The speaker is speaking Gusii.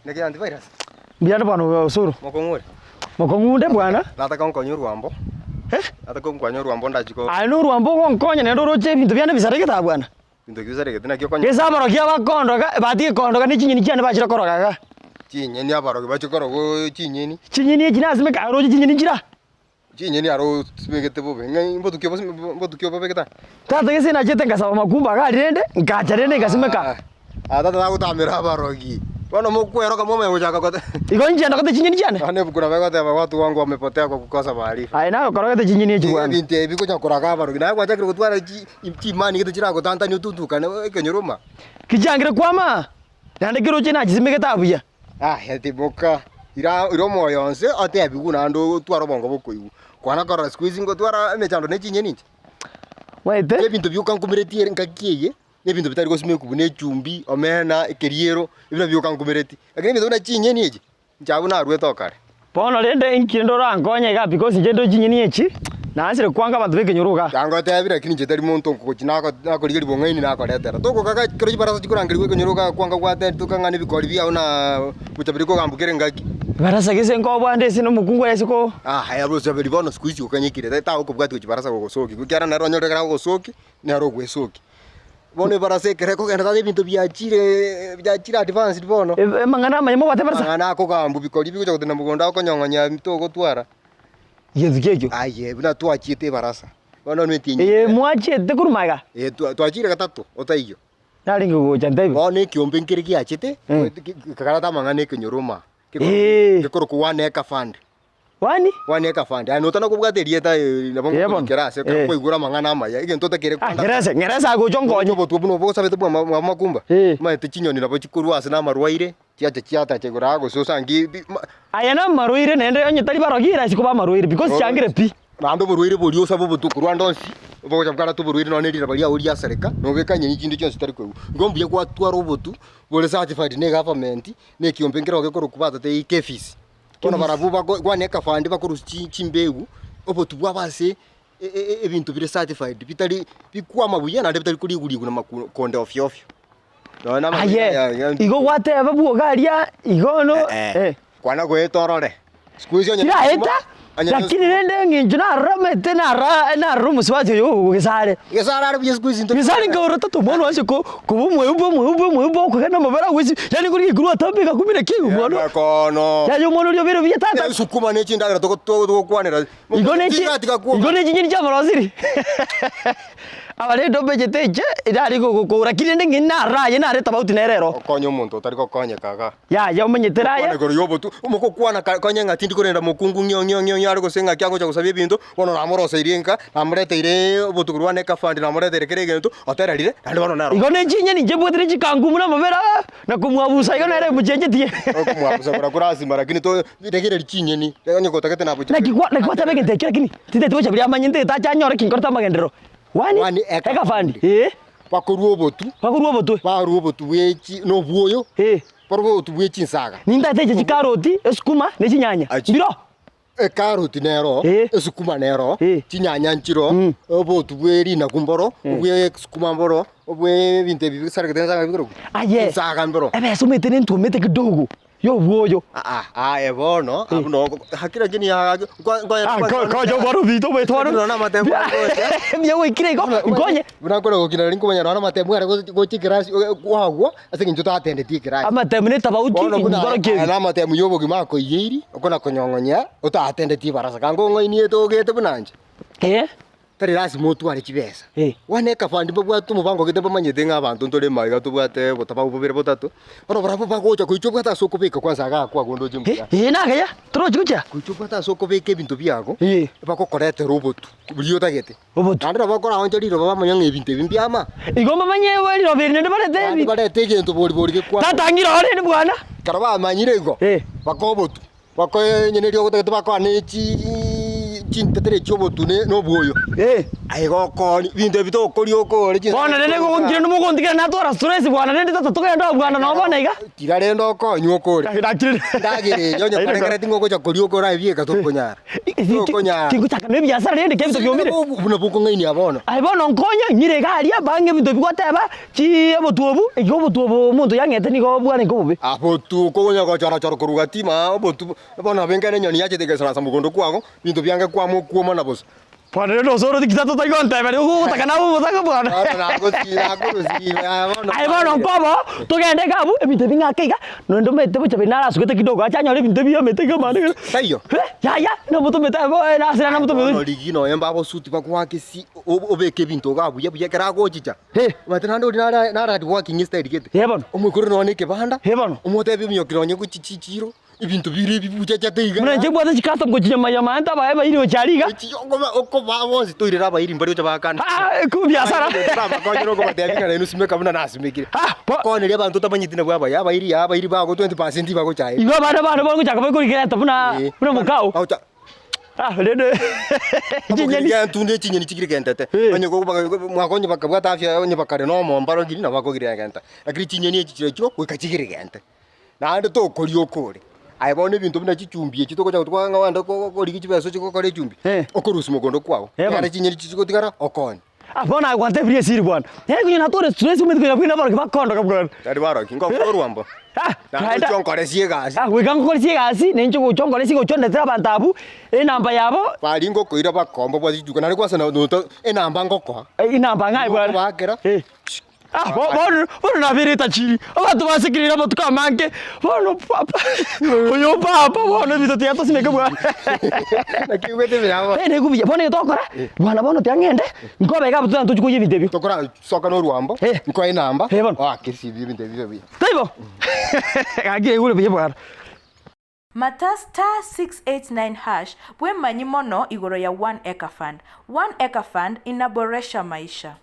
Naki antivirus? Mbuya ande bwana Osoro. Mokong'u ore? Mokong'u nde bwana. Nataka nkonye orwambo. Eh? Nataka nkonye orwambo ndachi ko. Aye norwambo ogonkonya naende oroche ebinto biane bisaregete aa bwana. Binto ki bisaregete naki okonya. Gese abarogi abakondoka batige kondoka ne chinyeni chiane bachire koroga igaa. Chinyeni abarogi bachie koroga chinyeni. Chinyeni echi nasimeka aye oroche chinyeni nchire aa. Chinyeni aro osibegete bobe, ng'ai mbotuki obo mbotuki obobegete aa? Tata gese nachete ngasaba makumba iga aria rende, nkacha rende ngasimeka. Ah, tata nagotamera abarogi. Bono mokweroka mwamanya gochaka gote. Igo inche ndogete chinyeni chiane? Bono ebuku nabo egoteba watu wangu wamepotea kwa kukosa maarifa. Aye nagokorogete chinyeni echi Igo bwana. ebinto ebi gocha koraga abarogi, naye gwachakire gotwara chi chimani gete chiragotantanie otutukane ekenyoro ma. Kichiangire kwama, naende keroche nachisimegete aa buya. Aye timoka, ira ira omoyo onsi otebigwe naende otware obongo bokoigwa. Kwana korora siku hizi ngotwara emechando ne chinyeni inche. Omanyete? Ebinto bioka nkumereti ere ngaki eye, na ebinto bitari gosimekwa buna echumbi, omena, ekeriero, ebio nabio bioka nkumereti. Lakini ebinto buna chinyeni echi, inche abwo naruete oo kare. Bono rende inki rende orankonye iga because inche ndo chinyeni echi, naanchire kwanga abanto b'ekenyoro igaa. Yangotebire lakini inche tari monto nkogochia nako nakorigeria bong'aini nakoretera. Togokaga ekero chibarasa chikorangerigwa ekenyoro igaa kwanga gwate toka ng'a nebikori biao na bochaberi kogambwa kera engaki. Barasa gese nkobwande ase na omokungu oye ase ko. Aye bochaberi bono siku hizi okanyekire tari tagokobwatia gochia barasa gogosokia ekiagera nere onyore ekero agogosokia nere ogwesokia. Bono ebarasa ekero ekogenda tata ebinto biachire biachire advanced bono. Amang'ana amaya mobwate ebarasa? Amang'ana akogambwa bikori bigocha gotenena mogondo akonyong'onya togotwara. Egento ki ekio? Aye buna twachiete ebarasa. Bono nonye Eye mwachiete korwa magega? Eh twachire gatato otaiyo. Narenge gocha ntebi. Bono ekiombe nkere giachete, gekareta amang'ana ekenyoro maa. Ee. Gekorokwa one acre fund. One? One acre fund. Yaani otana kobwata erieta eri nabo Ee bono. ngokorikera ase ekero Ee. kwaigure amang'ana amaya, egento otakeire Ah, ng'erese, ng'erese agocha onkonye. Obotwe buna obo osabete bwa bwa makumba, Ee. omanyete chinyoni nabo chikorwa ase na amarwaire, chiacha chiatacha igoro aa gose osange bi ma. Aya namarwaire naende onye tari barogi erasi koba amarwaire because chiangire pi. Naende oborwaire boria osabe obotwe korwa ande onsi, bogocha bwareta oborwaire nonya ne riraba riao riasareka, nobeka nyeni chinde chionsi tari koigwa. Igo mbuya gwatwara obotu bore certified ne egovernment, na ekiombe nkero gekorokwa batotebia KEPHIS. Bono barabwo bako kwaneka fund bakorusia chi chimbegu, obotu bwabo ase ebinto bire certified bitari bikwama buya naende bitari korigwa rigwa na makonde ofio ofio. Nonya na amang'ana Aye, aya igo gwateba bwoka aria igo no Eh, eh. Kwana goeta orore. Siku hizi onye Tiraeta, onye lakini rende eng'encho naroromete narora narora omosubati oyo ogogesare. Gesare are buya siku hizi nto Gesare nkaorora tata omwana oase ko koba omoyomba omoyomba omoyomba okogenda amabere agwesi yaani korigia korwa atambe egakumi naki omwana Ekono. yaya omwana oria obeire buya tata. Esukuma ne chindagera togo togo togokwanera. Igo ne chi Tigatiga kuoga. igo ne chinyeni chiamarosiri aba rende omanyete inche nare gokora ki rende ng'ina narora aye nare tofauti nere ero. Okonye omonto otari gokonyeka igaa. Yaya omanyete raye. Gokwana igoro y'obotu, omogokwana ka konye ng'a tindi korenda mokungu ng'io ng'io ng'io ng'io are gose ng'aki agocha gosabia ebinto, bono namoroseirie nka, namoreteire obotuko bwane ekafandi, namoreteire kera egento, otererire, naende bono nero. Igo ne chinyeni nchebwate ne chikangumu na amabere aa, na komwabusa igo nere emochenchetie. Okomwabusa koria korasima lakini to rigereria chinyeni, onye gotagete nabochia. Naki kwa naki gwateba egento ekio lakini, tintagete gocha biria amanye ntagete ache anyore ki nkorete amagenderero. One, One eka ekafandi, fund. ee. Bakorua obotu. Bakorua obotwe. Barua obotu bwe chi nobwoyo. Ee. Barue obotu bwe chinsaga. Nintagete eche chikaroti, esukuma, ne chinyanya. Achi. Mbiroo. Ekaroti nero, Ee. esukuma nero, Ee. chinyanya nchiro, Mm. obotu bwe rinagu mboro, obwe sukuma mboro, obwe ebinto ebi bisaregete nsaga bikorokwa Aye. chinsaga mboro. Ebesa omanyete nentwomete kidogo. Y'obwoyo. Aa, aye bono, abwo noo hakiri lakini gaki nko- nko- Ah, ko- konya omwana ominto omanyete bono. Nonya amatemo agocha. Mbuya gwaikire igo, nkonye. Buna nkore gokina nari nkomanya nonya amatemo are gochi gocha ekerasi kwagwa ase eng'encho otatendetie ekerasi. Amatemo ne tofauti Bono buna nkoro aya ki na amatemo ya obogima akoiyeiri, okona konyong'onyia otatendetie ebarasa. Kanga ong'ainiete ogete buna inche. Eh. Tari lasima otware chibesa. Eh. Bono ekafandi mbabwate omobango gete mbamanyete ng'a abanto ntore magega tobwate obotabau bobere botato, bono barabwo bagocha goicha obwate ase okobeka kwanza iga akwo agwo ndoche mbuya. Eh, nagaya, torochi gochia? Goicha obwate ase okobeka ebinto biago, Eh. bagokoretera obotu buria otagete. Obotu. Naende nabo okoraoncha riroba bamanye ng'a ebinto ebi mbiama. Igo mbamanye riroba eri naende barete Naende ebi. barete egento bori bori gekwana. Tata ng'ira orende bwana. Ekero bamanyire igo, Eh. bakoa obotu. Bakoenyeneria ogotagete bakoa ne chii chintetere chi'obotu ne nobwoyo. Eh. Aye gokoonia binto ebi tokoria okore chinsa Bono rende gogonkire nomogontigera natwara stress bwana rende tata togende oo bwana noo bono iga. Tiga rende okonywe okore. Nakire. Endagera eye onye kwarengereti ng'a ogocha koria okore aye bieka tokonyara. Tokonyara. Tingochaka na ebiasara rende ekero ebinto biomire. Buna bokong'ainia bono. Aye bono nkonye, ng'ire iga aria, bang'e ebinto ebi gwateba, chi obotu obu, ekiagera obotu obo omonto yang'ete nigo bwarenge obobe. Abotu okonya gochora-chora korwa gati maa obotu bono nabo enga nenyoni yachete egaisarasa mogondo kwago, binto biange kwama okwoma na bosa. Bono rende osoro tiki tata otari gonteberia ogotaka nabe omosacha bwana. Bono nagosi nakorosirie aye bono Aye bono nkobo, togende iga abwo, ebinto ebi ng'ake iga, nonde omanyete bocha bari narasugete kidogo ache anyore ebinto ebi omanyete iga mani iga. Taiyo. Eh, yaya, namotomete aye bo nasira Bono namotomete. rigia nonya mbagosuti bagoake esi obeke ebinto iga buya buya ekero agochicha. Eh. Omanyete naende oria nare nare hard working estyle gete. Eh bono. Omoikore nonya na ekebanda, Eh bono. omotebie ominyoki nonya gochia chichiro. Ebinto bire ebi buchachete iga. Buna inche mbwate chicustom gochia nyuma ya amaanto abaye baire gochia aria iga. Gochia okoba okobaa bonsi toirere abairi mbare gocha baakane. Ah, ebiasara. Tobakonyere okobatebia ng'a nainwe simeka buna nasimekire. Ah, bo- Koneria abanto otamanyeti nabwo abaya, abairi aa abairi bago 20% bagocha aye. Igo abana bane bono gochaka bakorigeta buna Eh, buna mokao. bagocha Ah, rende chinyeni. Chinyeni chinyeni chikire gentete. Eh. Onye mwaka onye bakabwata afya onye bakare na omombaro ngiri nabo bakogire genta. Lakini chinyeni echi chirochio goika chigire gente. Naende tokoria okore. Aye bono ebinto buna chichumbi echi togocha gotwara ng'a ogende korigia chibesa oche gokora echumbi, Eh. okorusia mogondo kwao, Eh, bono. ekero chinyeni chigotigara okonye. Ah, bono aye gwantebirie esiri bwana. Yaani konya natore stress omanyete konya buna abaroki bakondoka bwana. Tari baroki, ngokora orwambo. Ah, Naende naenda- oche onkoresie egasi. Ah, goika nkokoresie egasi, na inche gocha onkoresie gocha ondetere abanto abwo, enamba yabo, Baria ngokoira bakomba obwate chituko, naende kwasana noto enamba ngokoa. eh, enamba ng'ai bwana. Ngokobaakera. Eh. Ah, bo- bono bono nabeire etachiri, abanto basekereire amatuko amange, bono papa oyo papa bono ebinto tiga tosimeke bwana. Naki igwete buya bono. Eh, naigu buya, bono egento togokora, bwana bono tiga ng'ende, nkobe iga abwo tochie koyia ebinto ebio. Tokora soka na orwambo, Eh. nkoe enamba, Eh, bono. oake esibie ebinto ebio bibe buya. Taibo? Gaki naigure buya bwana. Mata *689# bwemanyi mono igoro ya One Acre Fund. One Acre Fund inaboresha maisha.